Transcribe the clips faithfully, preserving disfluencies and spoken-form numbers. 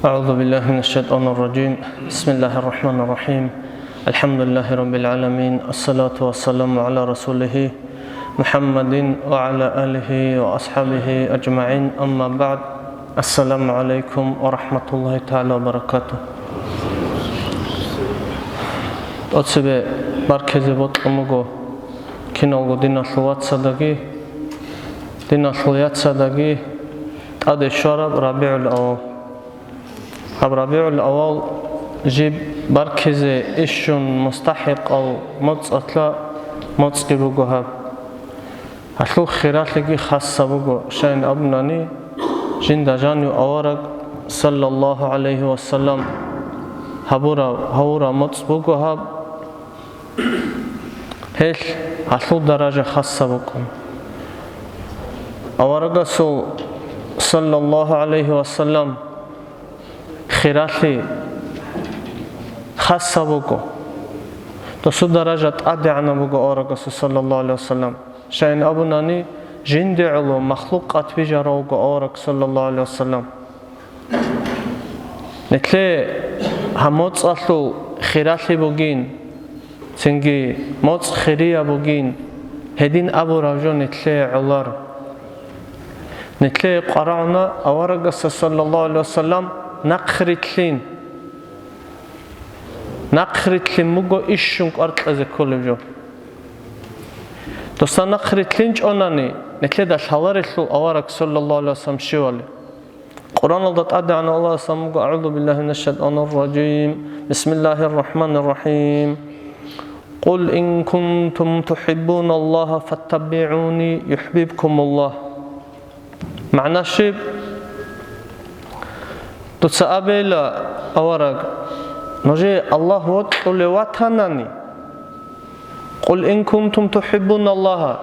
أعوذ بالله من الشيطان الرجيم. بسم الله الرحمن الرحيم. الحمد لله رب العالمين. الصلاة والسلام على رسوله محمد وعلى آله وأصحابه أجمعين. أما بعد. السلام عليكم ورحمة الله تعالى وبركاته. ТӀоцебе баркизе бокьун буго киналго диналъул вацадаги, диналъул яцадаги тӀаде щвараб РабигӀул авал. Гьаб РабигӀул авал жиб баркизе ишщун мустахӀикъал моцӀалъа моцӀги буго гьаб. Гьалъул хиралъиги хасса буго, щайин абунани, жинда жанив авараг, саллаллагьу гӀалайгьи вассалам, гьабурав, гьавурав моцӀ буго гьаб. Гьелъ гьалъул даража хасса букӀун. Аварагасул, саллаллагьу гӀалайгьи вассалам, хиралъи хасса буго. Досул даража тӀадегӀанаб буго аварагасул, саллаллагьу гӀалайгьи вассалам. Щайин абунани, жинде гӀоло махлукъат бижарав вуго авараг, саллаллагьу гӀалайгьи вассалам. Нилъее гьаб моцӀалъул хиралъи бугин, цинги моцӀ хирияб бугин, гьедин абураб жо нилъее гӀолар. Нилъее къварагӀуна аварагасда, саллаллагьу гӀалайгьи вассалам, нахърилълъин. Нахърилълъин буго ишщун кӀвар кьезе кколеб жо. Досда нахърилълъинчӀонани, нилъеда лъаларелъул авараг, саллаллагьу гӀалайгьи вассалам, щивали. Къуръаналда тӀадегӀанав Аллагьас абун буго: أعوذ بالله من الشيطان الرجيم. بسم الله الرحمن الرحيم. قل إن كنتم تحبون الله فاتبعوني يحببكم الله. МагӀна щиб? Дуца абейла, авараг, нужее Аллагь вокьулев ватанани, قل إن كنتم تحبون الله,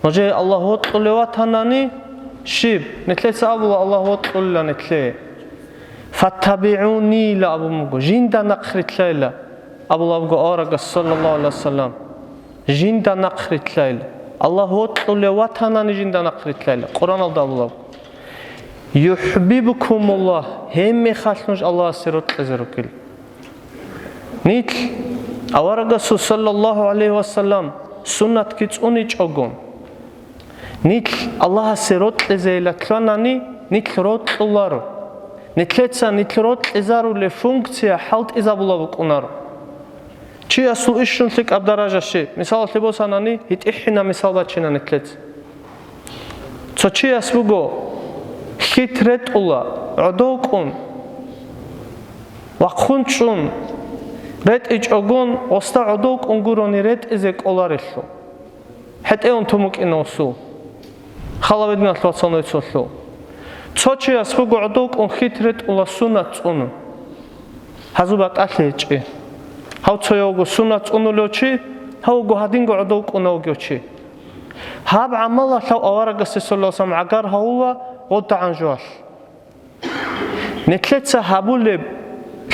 нужее Аллагь вокьулев ватанани, щиб? Нилъеца абула Аллагь вокьулила нилъее. فاتبعوني-ла абун буго, жинда нахърилълъайила, абулабго аварагас, саллаллагьу гӀалайгьи вассалам, жинда нахърилълъайила. Аллагь вокьулев ватанани жинда нахърилълъайила. Къуръаналда абулабго. يحببكم الله, гьебмехалъ нуж Аллагьасе рокьизе ругел. Нилъ аварагасул, саллаллагьу гӀалайгьи вассалам, суннатги цӀуничӀого, нилъ Аллагьасе рокьизейилан лъугьанани, нилъ рокьуларо. Нилъеца нилъ рокьизарулеб функция хӀалтӀизабула букӀунаро. Чиясул ишщун лъикӀаб даража щиб? Мисалалъе босанани, гьитӀихӀина мисал бачина нилъеца. Цо чияс буго, хьит ретӀула, гӀодов кӀун, вахъун чӀун, ретӀичӀогон, гъосда гӀодов кӀун гурони ретӀизе кӀоларелъул. ХӀетӀе унтун букӀина гъосул. Хал гьабе, диналъул вацал, цолъул. Цо чияс буго гӀодов кӀун хьит ретӀула суннат цӀунун. Гьазул батӀалъи гьечӀи. Гьав цоявго суннат цӀунулев чи, гьавго гьадинго гӀодов кӀунавгев чи. Гьаб гӀамалалъ гьав аварагасде, саллаллагьу гӀалайгьи вассалам, гӀагар гьавула гъодагӀан жоялъ. Нилъеца гьабулеб,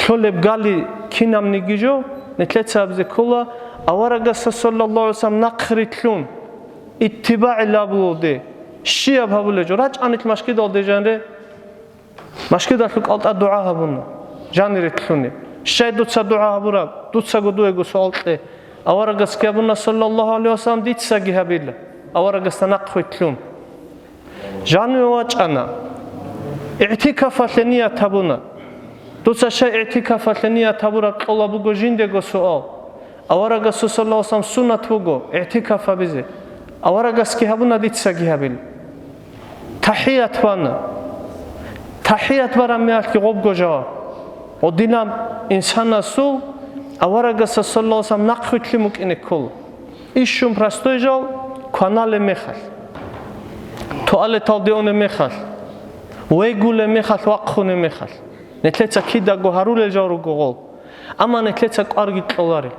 лъолеб гали кинабниги жо, нилъеца гьабизе ккола аварагасда, саллаллагьу гӀалайгьи вассалам, нахърилълъун, иттибагӀил гьабулелде, щибаб гьабулеб жо. РачӀа нилъ машгидалде жанире, машгидалъул кӀалтӀа дугӀа гьабуна, жанире лъугьунеб. Щай дуца дугӀа гьабураб? Дуцаго дуего суал кье. Аварагасги гьабуна, саллаллагьу гӀалайгьи вассалам, дицаги гьабила, аварагасда нахърилълъун. Жаниве вачӀана. ИгӀтикафалъе ният гьабуна. Дуца щай игӀтикафалъе ният гьабураб кьола буго жиндего суал. Аварагасул, саллаллагьу гӀалайгьи вассалам, суннат буго игӀтикаф гьабизе. Аварагасги гьабуна, дицаги гьабила. ТахӀият бана. ТахӀият бараб мехалъги гъобго жаваб. Гъодинаб инсанасул аварагасда, саллаллагьу гӀалайгьи вассалам, нахърилълъин букӀине ккола. Ишщун простой жал кваналеб мехалъ, туалеталде унеб мехалъ, вегулеб мехалъ, вахъунеб мехалъ. Нилъеца кидаго гьарулел жал руго гъол. Амма нилъеца кӀварги кьоларел.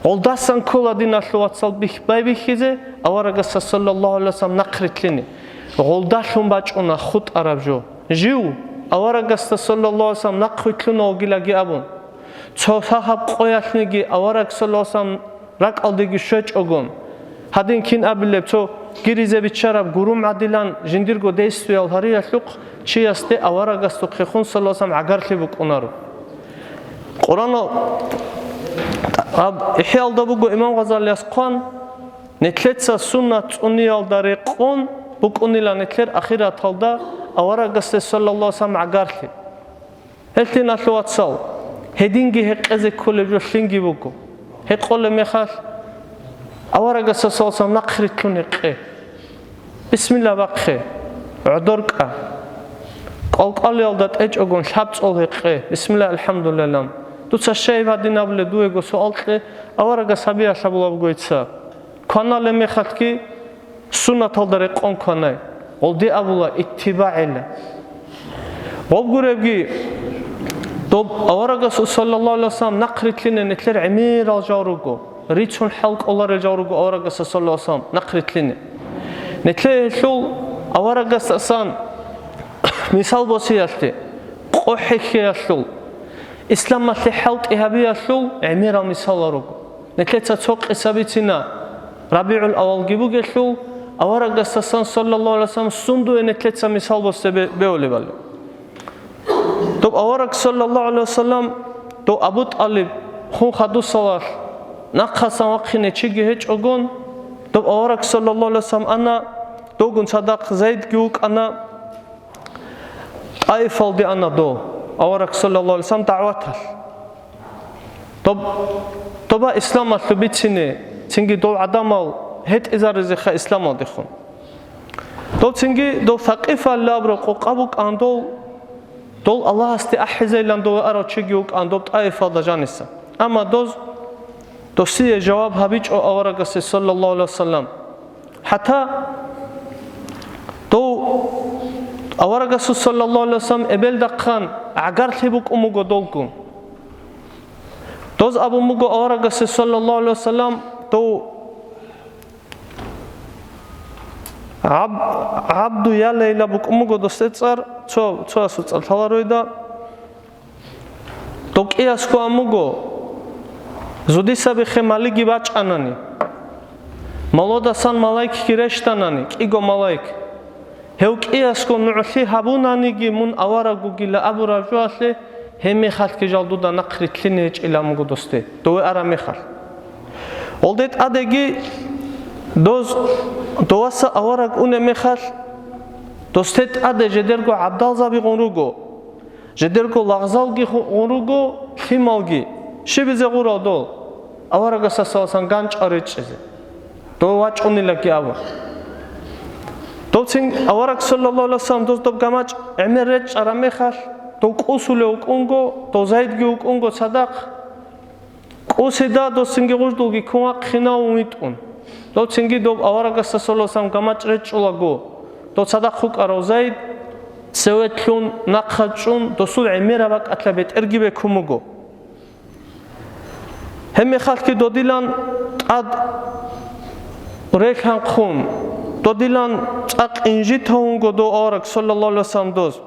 Гъолдасан ккола, диналъул вацал, бих-, байбихьизе аварагасда, саллаллагьу гӀалайгьи вассалам, нахърилълъине. Гъолдалъун бачӀуна хутӀараб жо. Жив аварагасда, саллаллагьу гӀалайгьи вассалам, нахърилълъуна вугилаги абун, цо сахаб къоялъниги авараг, саллаллагьу гӀалайгьи вассалам, ракӀалдеги щвечӀогон, Гьадин кин абилеб, цо гиризе биччараб гурум гӀадилан жиндирго действиял гьариялъухъ чиясде аварагасухъехун саллаллаху алейхи ва саллям гӀагарлъи букӀунаро. Къуръанал гьаб ИхӀяалда буго имам Гъазалияс хъван, нилъеца суннат цӀуниялда рекъон букӀунила нилъер ахираталда аварагасде саллаллаху алейхи ва саллям гӀагарлъи. Гьелъиналъул, вацал, гьединги гьекъезе кколеб жо лъинги буго. Гьекъолеб мехалъ, аварагасда саллаллаху алейхи ва саллям нахърилълъун гьекъе. Бисмилла бахъе, гӀодор кӀа. КӀвалкӀвалиялда тӀечӀогон лъабцӀул гьекъе. Бисмилла, алхӀамдулилла. Дуца щай гьадин абулеб дуего суал кье, аварагас гьабиялъ абулеб буго дица. Кваналеб мехалъги суннаталда рекъон кванай. Гъолде абула иттибагӀила. Гъоб гуребги, доб аварагасул саллаллаху алейхи ва саллям нахърилълъине нилъер гӀемерал жал руго, рицун хӀал кӀоларел жал руго аварагасда саллаллаху алейхи ва саллям нахърилълъине. Нилъее гьелъул аварагасдасан мисал босиялъе, къо хӀехьеялъул, исламалъе хӀалтӀи гьабиялъул гӀемерал мисалал руго. Нилъеца цо къиса бицина, РабигӀул авалги бугелъул, аварагасдасан саллаллаху алейхи ва саллям сундуе нилъеца мисал босе бе-, беулебали. Доб авараг саллаллаху алейхи ва саллям, дов Абу ТӀалиб хун хадусалалъ, нахъасан вахъине чиги гьечӀогон, доб авараг саллаллаху алейхи ва саллям ана, довгун цадахъ Зайдги вукӀана, ТӀаифалде ана дов, авараг саллаллаху алейхи ва саллям дагӀваталъ. Доб-, доба исламалъул бицине, цинги дов гӀадамал гьетӀизаризеха исламалдехун. Дов цинги дов Сакъифал абураб къокъа букӀан дол, дол Аллагьасде ахӀизайилан дове арав чиги вукӀан доб ТӀаифалда жаниса. Амма доз досие жаваб гьабичӀо аварагасе, саллаллаху алейхи ва саллям. ХӀатта дов аварагасул, саллаллаху алейхи ва саллям, эбелдахъан гӀагарлъи букӀун буго долгун. Доз абун буго аварагасе, саллаллаху алейхи ва саллям, дов гӀаб-, гӀабду я Лайла букӀун буго досде цӀар, цо, цоясул цӀар лъаларойда. Дов кӀиясго ан буго, зодиса биххе малиги бачӀанани, малодасан малаикги рещтӀанани, кӀиго малаик. Гьев кӀиясго нугӀлъи гьабунаниги мун авараг вугила абураб жоялъе, гьебмехалъги жал дуда нахърилълъине гьечӀилан буго досде, дове араб мехалъ. Гъолде тӀадеги доз, доваса авараг унеб мехалъ, досде тӀаде жедерго гӀабдалзабигъун руго. Жидерго лагъзалги гъу-, гъун руго, лъималги. Щибизе гъурал дол? Аварагасда саллаллаху алейхи ва саллям ганчӀал речӀчӀизе. Дов вачӀунилаги абун. Дов цин авараг, саллаллаху алейхи ва саллям, доз доб гамачӀ гӀемер речӀчӀараб мехалъ, дов кӀусулев вукӀунго, дов Зайдги вукӀунго цадахъ, кӀусида дов цинги гъуждулги ккун вахъинавун витӀун. Дов цинги доб аварагасда, саллаллаху алейхи ва саллям, гамачӀ речӀчӀулаго, дов цадахъ вукӀарав Зайд цеве лъун, нахъа чӀун, досул гӀемераб бакӀалъа бетӀерги бекун буго. Гьебмехалъги додилан тӀад релъанхъун, додилан цӀакъ инжитавунго дов авараг, саллаллаху алейхи ва саллям, доз.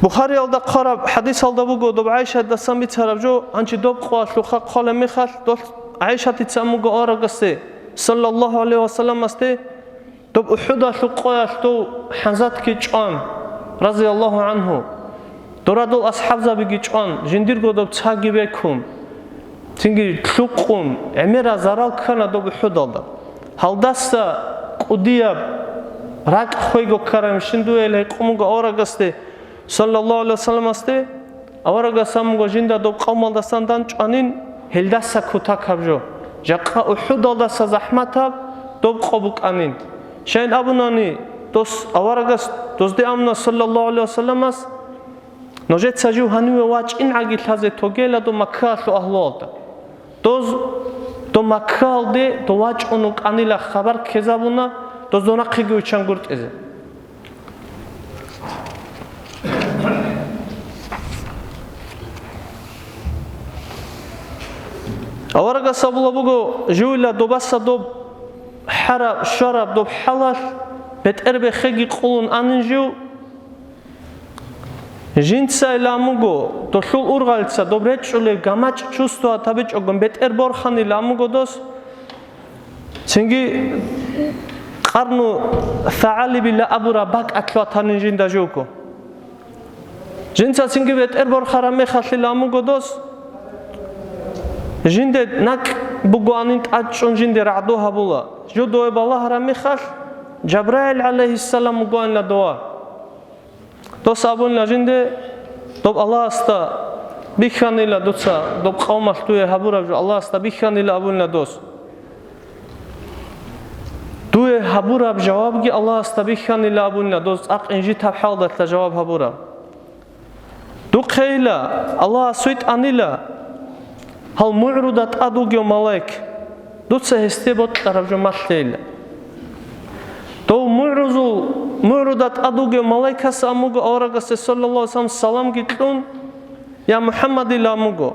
Бухариялда хъвараб хӀадисалда буго доб ГӀайшатидасан бицараб жо, гьанчи доб къоялъухъа хъвалеб мехалъ, дол ГӀайшатица амуго аварагасде, саллаллаху алейхи ва салламасде, доб УхӀудалъул къоялъ дов ХӀамзатги чӀван, разияллаху гӀанху. Дорадул асхӀабзабиги чӀван, жиндирго доб цаги бекун, цинги лъукъун, гӀемераб зарал ккана доб УхӀудалда. Гьалдаса кӀудияб ракӀ хвейго ккарабщин дуе гьикъун буго аварагасде, саллаллаху алейхи ва салламасде, аварагас амуго жинда доб къавмалдасан дандчӀванин, гьелдаса кутакаб жо. Жакъа УхӀудалдаса захӀматаб доб къо букӀанин. Щайин абунани, дос аварагас дозде амуна, саллаллаху алейхи ва салламас, нужеца жив гьаниве вачӀин гӀаги лъазе тогейила доб Маккаялъул агьлуялда. Доз доб Маккаялде дов вачӀун вукӀанила хабар ккезабуна, доз дов нахъеги виччан гуртӀизе. Аварагас абула буго, живила добаса доб хӀара-, щвараб доб хӀалалъ, бетӀер бехеги къулун анин жив, Жинцайилан буго, долъул ургъалица доб речӀчӀулеб гамачӀ чувствовать гьабичӀогун бетӀер борханилан буго дос, цинги къарну сагӀалибила абураб бакӀалъ ватанин жинда жуго. Жинца цинги бетӀер борхараб мехалъилан буго дос, жинде накӀ бугоанин тӀадчӀун жинде рагӀду гьабула. Жо дове балагьараб мехалъ, Жабраил гӀалайгьиссалам вугоанила дова. Дос абунила жинде, доб Аллагьасда бихьанила дуца, доб къавмалъ дуе гьабураб жо Аллагьасда бихьанила абунила дос. Дуе гьабураб жавабги Аллагьасда бихьанила абунила дос, цӀакъ инжитаб хӀалдалъа жаваб гьабураб. Духъейила, Аллагьас витӀанила, гьал мугӀруда тӀад вугев малаик, дуца гьесде бокьараб жо малъейила. Дов мугӀрузул, мугӀруда тӀад вугев малаикас амуго аварагасде, саллаллагьу гӀалайгьи вассалам, саламги кьун, я МухӀаммадила амуго.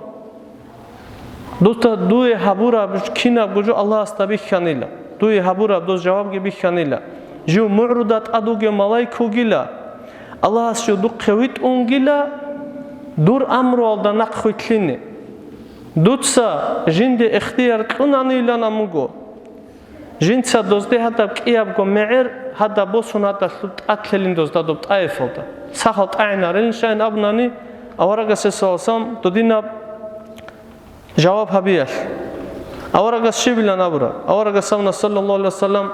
Дуца дуе гьабураб кинабго жо Аллагьасда бихьанила. Дуе гьабураб дос жавабги бихьанила. Жив мугӀруда тӀад вугев малаик вугила, Аллагьас жив духъе витӀунгила, дур амруялда нахъвилълъине. Дуца жинде ихтияр кьунанилан амуго. Жинца дозде гьадаб кӀиябго мегӀер гьадаб босун гьадалъуб тӀад лъелин дозда доб тӀаифалда. Сахал тӀагӀинарелин шайин абунани, аварагасе, саллаллагьу гӀалайгьи вассалам, додинаб жаваб гьабиялъ. Аварагас щибилан абура? Аварагас абуна, саллаллагьу гӀалайгьи вассалам: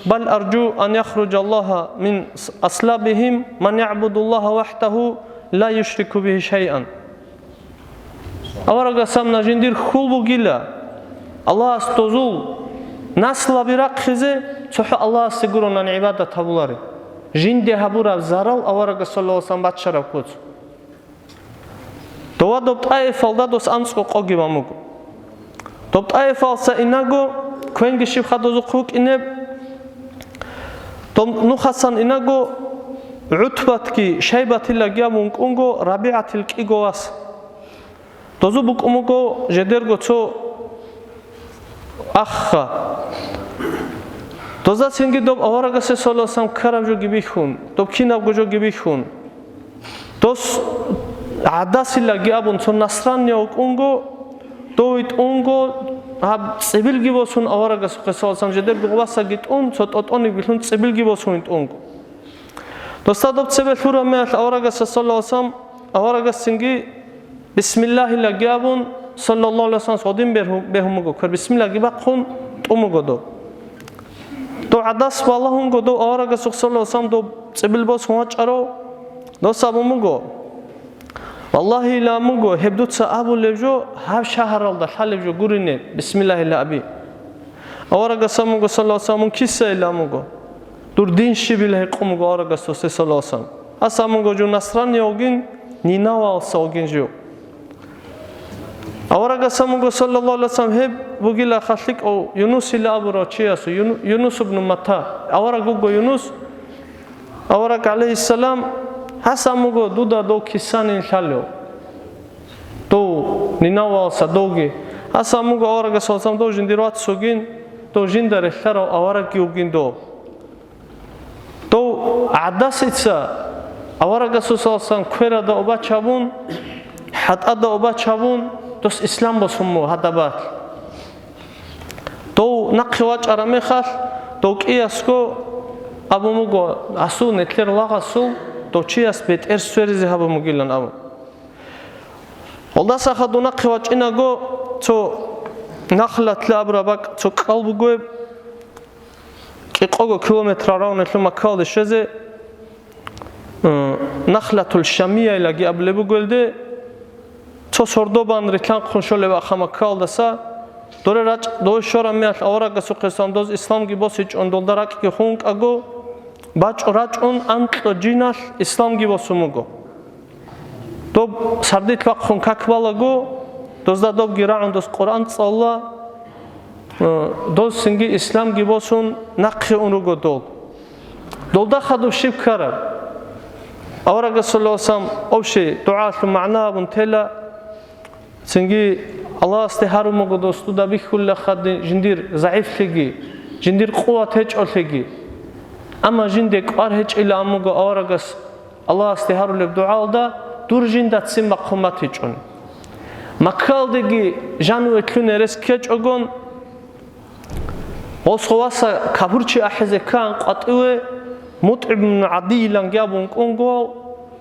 «Бал аржу ан яхружа Аллагьу мин аслабигьим ман ягӀбудуллагьа вахӀдагьу ла юшрику бигьи шайъан». Аварагас абуна, жиндир хьул бугила, Аллагьас дозул наслаби рахъизе цохӀо Аллагьасе гуронан гӀибадат гьабулареб. Жинде гьабураб зарал аварагас, саллаллагьу гӀалайгьи вассалам, бачараб куц. Дова доб тӀаифалда дос анцӀго къоги ва муго. Доб тӀаифалца инаго, квенги щиб хадазухъ вукӀинеб, доб нухасан инаго ГӀутбатги Шайбатилаги абун кӀунго РабигӀатил кӀиго вас. Дозу букӀун буго жедерго цо ахха. Доза цинги доб аварагасе, саллаллагьу гӀалайгьи вассалам, ккараб жоги бихьун, доб кинабго жоги бихьун. Дос гӀадасилаги абун цо насранияв вукӀунго, дов витӀунго, гьаб цӀибилги босун аварагасухъе, саллаллагьу гӀалайгьи вассалам, жедерго васаги тӀун, цо тӀотӀониги лъун цӀибилги босун витӀунго. Досда доб цебе лъураб мехалъ аварагасда, саллаллагьу гӀалайгьи вассалам, аварагасцинги бисмиллагьилаги абун, саллаллагьу гӀалайгьи вассалам, гъодин бергьу-, бегьун буго, квер бисмиллаги бахъун тӀун буго доб. Дов гӀадас балагьунго дов аварагасухъ, саллаллагьу гӀалайгьи вассалам, доб цӀибил босун вачӀаро, дос абун буго: «Валлагьи, илан буго, гьеб дуца абулеб жо, гьаб шагьаралда лъалеб жо гурине, бисмиллагьила аби». Аварагас абун буго, саллаллагьу гӀалайгьи вассалам, мун кисайилан буго. Дур дин щибила гьикъун буго аварагас досде, саллаллагьу гӀалайгьи вассалам. Ас абун буго жив насрани вугин, Нинавалса вугин жив. Аварагас абун буго, саллаллагьу гӀалайгьи вассалам, гьеб бугила халлъикӀав Юнусила абурав чиясул, Юну-, Юнус ибну Матта. Авараг вуго Юнус, авараг, гӀалайгьиссалам, гьас абун буго, дуда дов кисанин лъалев. Дов Нинавалса довги. Гьас абун буго аварагас, саллаллагьу гӀалайгьи вассалам, дов жиндир вац вугин, дов жинда релълъарав аварагги вугин дов. Дов гӀадасица аварагасул, саллаллагьу гӀалайгьи вассалам, кверада обачабун, хӀатӀада обачабун, дос ислам босун буго гьадабалъ. Дов нахъе вачӀараб мехалъ, дов кӀиясго абун буго, гьасул нилъер лагъасул дов чияс бетӀер сверизе гьабун бугилан абун. Гьалдаса хадув нахъе вачӀинаго, цо Нахлат абураб бакӀ цо кӀал бугеб, кӀикъого километр равнелъул Маккаялде щвезе, м, Нахлатул Шамияилаги абулеб буго гьелде, цо сордо бан рилъанхъун щолеб аха Маккаялдаса, доре рачӀ-, дой щвараб мехалъ аварагасухъе салам, доз исламги босичӀон, долда ракӀги хун кӀаго, бачӀо рачӀун анкьго жиналъ исламги босун буго. Доб сардилъ вахъун как балаго, дозда добги рагӀун дос Къуръан цӀалула, э, доз цинги исламги босун нахъе ун руго дол. Долда хадуб щиб ккараб? Аварагас, саллаллагьу гӀалайгьи вассалам, общий дугӀалъул магӀна абун тела, цинги Аллагьасде гьарун буго дос дуда бихьулила хадин жиндир загӀифлъиги, жиндир къуват гьечӀолъиги. Амма жинде кӀвар гьечӀила абун буго аварагас Аллагьасде гьарулеб дугӀалда, дур жинда ццин бахъун батичӀони. Маккаялдеги жаниве лъугьине рес ккечӀогон, гъосул васас капурчи ахӀизе ккан къватӀиве МутӀгӀим ибн ГӀадийиланги абун кӀунго,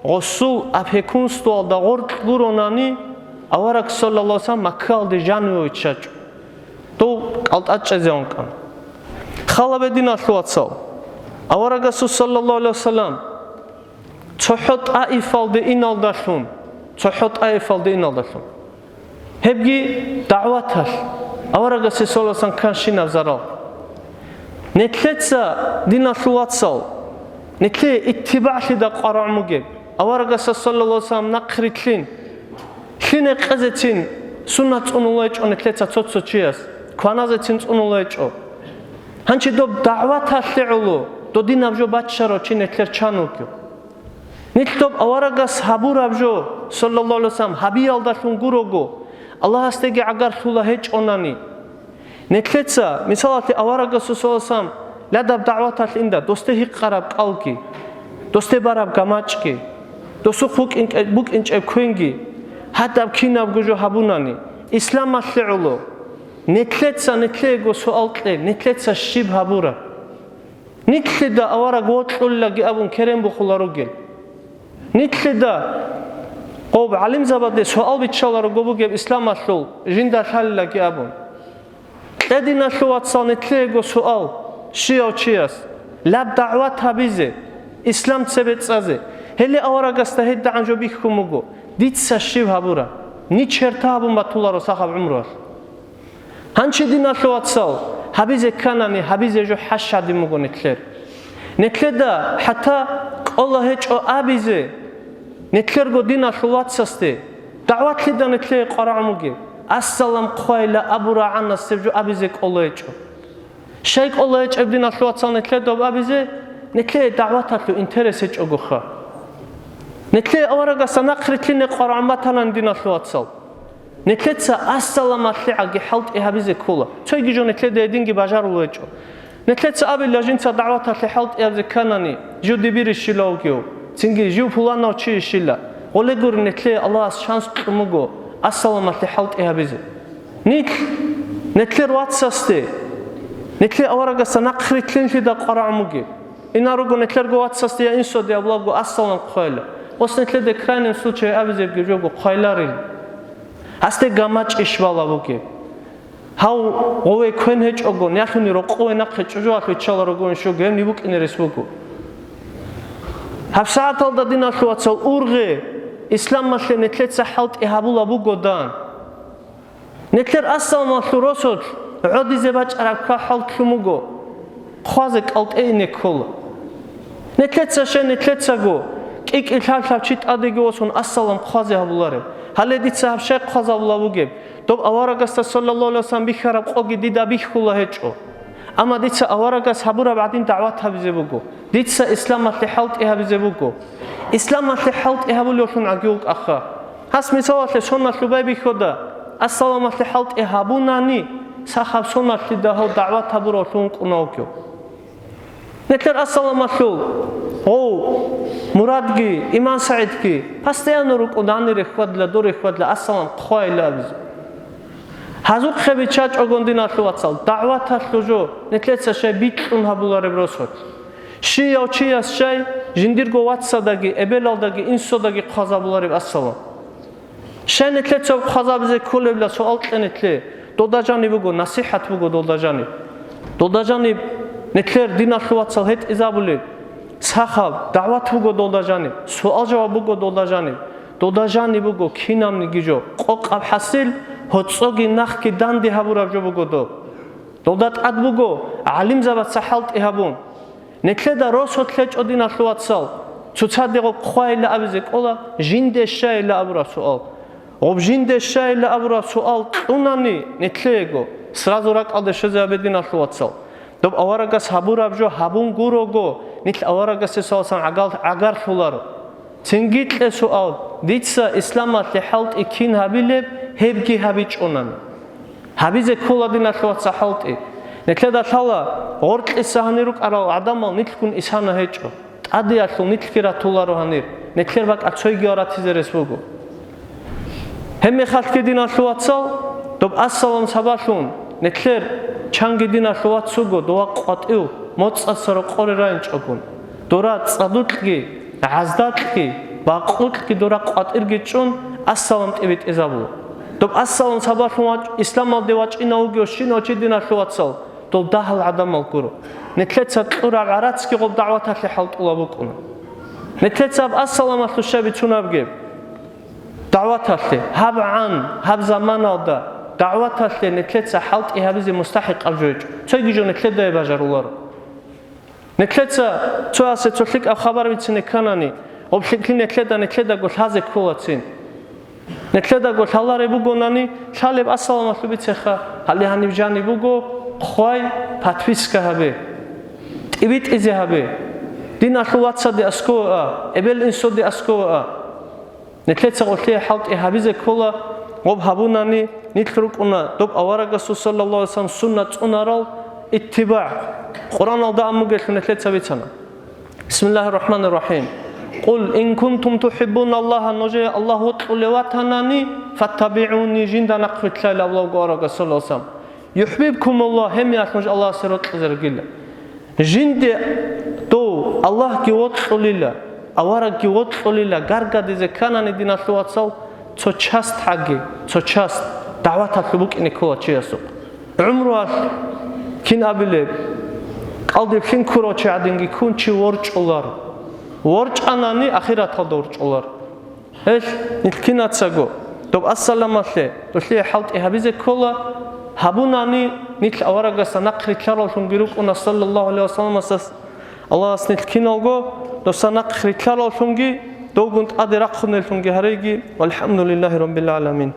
гъосул опекунствоялда гъоркь гуронани, авараг саллаллагьу гӀалайгьи вассалам Маккаялде жаниве виччачӀо. Дов кӀалтӀа чӀезегӀан кӀан. Хал гьабе, диналъул вацал, аварагасул саллаллагьу гӀалайгьи вассалам цохӀо ТӀаифалде иналдалъун, цохӀо ТӀаифалде иналдалъун. Гьебги дагӀваталъ, аварагасе саллаллагьу гӀалайгьи вассалам кканщинаб зарал. Нилъеца, диналъул вацал, нилъее иттибагӀлъида къварагӀун бугеб, аварагасда саллаллагьу гӀалайгьи вассалам нахърилълъин, лъине къезецин суннат цӀунула гьечӀо нилъеца цо-цо чияс, кваназецин цӀунула гьечӀо. Гьанчи доб дагӀваталъе гӀоло, додинаб жо баччарав чи нилъер чан вугев. Нилъ доб аварагас гьабураб жо, саллаллагьу гӀалайгьи вассалам, гьабиялдалъун гурого, Аллагьасдеги гӀагарлъула гьечӀонани. Нилъеца, мисалалъе, аварагасул саллаллагьу гӀалайгьи вассалам ладаб дагӀваталъ инда, досде гьикъараб кӀалги, досде бараб гамачӀги, досухъ букӀин-, букӀинчӀеб квенги, гьадаб кинабго жо гьабунани, исламалъе гӀоло, нилъеца нилъеего суал кье, нилъеца щиб гьабура? Нилъеда авараг вокьуллаги абун керен бухула ругел. Нилъеда гъоб гӀалимзабаде суал биччаларого бугеб исламалъул жинда лъалилаги абун. Кье, диналъул вацал, нилъеего суал, щияв чияс лаб дагӀват гьабизе, ислам цебе цӀазе, гьеле аварагасда гьедагӀан жо бихьун буго, дица щиб гьабура? Нич гьерта гьабун батуларо сахаб гӀумруялъ. Гьанчи, диналъул вацал, гьабизе кканани, гьабизе жо хӀащадин буго нилъер. Нилъеда хӀатта кӀола гьечӀо абизе, нилъерго диналъул вацасде, дагӀватлъида нилъее къварагӀун бугеб, ассалам хъвайила абурагӀанас гьеб жо абизе кӀола гьечӀо. Щай кӀола гьечӀеб, диналъул вацал, нилъеда абизе? Нилъее дагӀваталъул интерес гьечӀогоха. Нилъее аварагасда нахърилълъине къварагӀун батанани, диналъул вацал. Нилъеца ассаламалъегӀаги хӀалтӀи гьабизе ккола. Цоги жо нилъеда гьединги бажарулев гьечӀо. Нилъеца абила, жинца дагӀваталъе хӀалтӀи гьабизе кканани, жив дибирищила вугев, цинги жив пуланав чийищила, гъоле гури нилъее Аллагьас шанс кьун буго ассаламалъе хӀалтӀи гьабизе. Нилъ, нилъер вацасде, нилъер аварагасда нахърилълъинлъида къварагӀун бугеб. Ина руго нилъерго вацасде я инсоде абулаго ассалам хъвайла. Ос нилъеде крайнем случае абизебги жого хъвайларил. Гьасде гамачӀищ бала бугеб. Гьав гъове квен гьечӀого, нялъуни рокъове нахъе чӀужуялъ виччаларого иншого, гьев ниб букӀине рес буго. ГьабсагӀаталда, диналъул вацал, ургъе, исламалъе нилъеца хӀалтӀи гьабула буго дан. Нилъер ассаламалъул росулъ гӀодизе бачӀараб ква хӀалтӀлъун буго, хъвазе кӀалтӀе ине ккола. Нилъеца щай, нилъецаго кӀи-кӀи лъаб-лъаб чи тӀадеги восун ассалам хъвазе гьабулареб? Гьале дица гьаб щай хъвазабула бугеб? Доб аварагасда, саллаллагьу гӀалайгьи вассалам, бихьараб къоги дида бихьула гьечӀо. Амма дица аварагас гьабураб гӀадин дагӀват гьабизе буго. Дица исламалъе хӀалтӀи гьабизе буго. Исламалъе хӀалтӀи гьабулевлъун гӀаги вукӀаха. Гьас мисалалъе соналъубай бихьода, ассаламалъе хӀалтӀи гьабунани, сахаб соналъида гьав дагӀват гьабуравлъун вукӀуна вукӀев. Нилъер ассаламалъул гъов Мурадги, Иман СагӀидги постоянно рукӀун данире хьвадла, доре хьвадла ассалам хъвайила абизе. Гьазухъе биччачӀогон, диналъул вацал, дагӀваталъул жо нилъеца щай бикьун гьабулареб росулъ. Щияв чияс щай жиндирго вацадаги, эбелалдаги, инсодаги хъвазабулареб ассалам. Щай нилъеца хъвазабизе кколебла суал кье нилъе, долда жаниб буго, насихӀат буго долда жаниб. Долда жаниб нилъер диналъул вацал гьетӀизабулеб, сахаб дагӀват буго долда жаниб, суал-жаваб буго долда жаниб. Долда жаниб буго кинабниги жо къокъаб хӀасил, гьоцӀоги нахъги данде гьабураб жо буго доб. Долда тӀад буго гӀалимзабаца хӀалтӀи гьабун. Нилъеда росулъ гьечӀо, диналъул вацал, цоцаде гъоб хъвайила абизе кӀола, жинде щайила абураб суал. Гъоб жинде щайила абураб суал кьунани нилъеего, сразу ракӀалде щвезе гьабе, диналъул вацал. Доб аварагас гьабураб жо гьабун гурого, нилъ аварагасе саллаллагьу гӀалайгьи вассалам гӀагар-, гӀагарлъуларо. Цинги кье суал, дица исламалъе хӀалтӀи кин гьабилеб, гьебги гьабичӀонан. Гьабизе ккола, диналъул вацал, хӀалтӀи. Нилъеда лъала, гъоркьиса гьанир рукӀарал гӀадамал нилъгун исана гьечӀо. ТӀадеялъул нилъги ратуларо гьанир. Нилъер бакӀалъ цойгиял ратизе рес буго. Гьебмехалъги, диналъул вацал, доб ассалам сабаблъун нилъер чанги диналъул вац вуго, дова къватӀив моцӀаса рокъоре райинчӀогун, дора цӀадулъги, гӀаздалъги, бакъулъги дора къватӀирги чӀун, ассалам тӀибитӀизабула. Доб ассалам сабаблъун вач-, исламалде вачӀинав вугев щинав чи, диналъул вацал, дол дагьал гӀадамал гуро. Нилъеца кьураб гӀарацги гъоб дагӀваталъе хӀалтӀулаб букӀуна. Нилъеца гьаб ассаламалъул щай бицунаб геб? ДагӀваталъе, гьаб гӀан, гьаб заманалда дагӀваталъе нилъеца хӀалтӀи гьабизе мустахӀикъаб жо гьечӀо. Цоги жо нилъедае бажаруларо. Нилъеца цо асе цо лъикӀаб хабар бицине кканани, гъоб лъикӀлъи нилъеда, нилъедаго лъазе кколацин. Нилъедаго лъалареб бугонани, лъалеб ассаламалъуб бицеха, гьале гьаниб жаниб буго, хъвай, подписка гьабе. ТӀибитӀизе гьабе. Диналъул вацаде аскӀове а, эбел-инсуде аскӀове а. Нилъеца гъолъие хӀалтӀи гьабизе ккола, гъоб гьабунани, нилъ рукӀуна доб аварагасул саллаллагьу гӀалайгьи вассалам суннат цӀунарал иттибагӀ. Къуръаналда ам бугелъул нилъеца бицана. Бисмиллагьир рахӀманир рахӀим. «Къул ин кунтум тухӀиббуналлагьа», нужее Аллагь вокьулев ватанани, «фаттабигӀуни», жинда нахърилълъайилан аварагас саллаллагьу гӀалайгьи вассалам. «ЮхӀбибкумуллагь», гьебмехалъ нуж Аллагьасе рокьизе ругила. Жинде дов Аллагьги вокьулила, аварагги вокьулила, гаргадизе кканани, диналъул вацал, цо часть гьаги, цо часть дагӀваталъуб букӀине ккола чиясухъ. ГӀумруялъ кин абилеб, кӀалдиб лъим ккурав чи гӀадинги ккун чи ворчӀулар. ВорчӀанани ахираталда ворчӀулар. Гьелъ нилъ кинацаго доб ассаламалъе долъие хӀалтӀи гьабизе ккола, гьабунани нилъ аварагасда нахърилълъаравлъунги рукӀуна, саллаллагьу гӀалайгьи вассаламасас. Аллагьас нилъ киналго досда нахърилълъаравлъунги, довгун тӀаде рахъунеллъунги гьареги. ВалхӀамдулиллагьи раббил гӀаламин.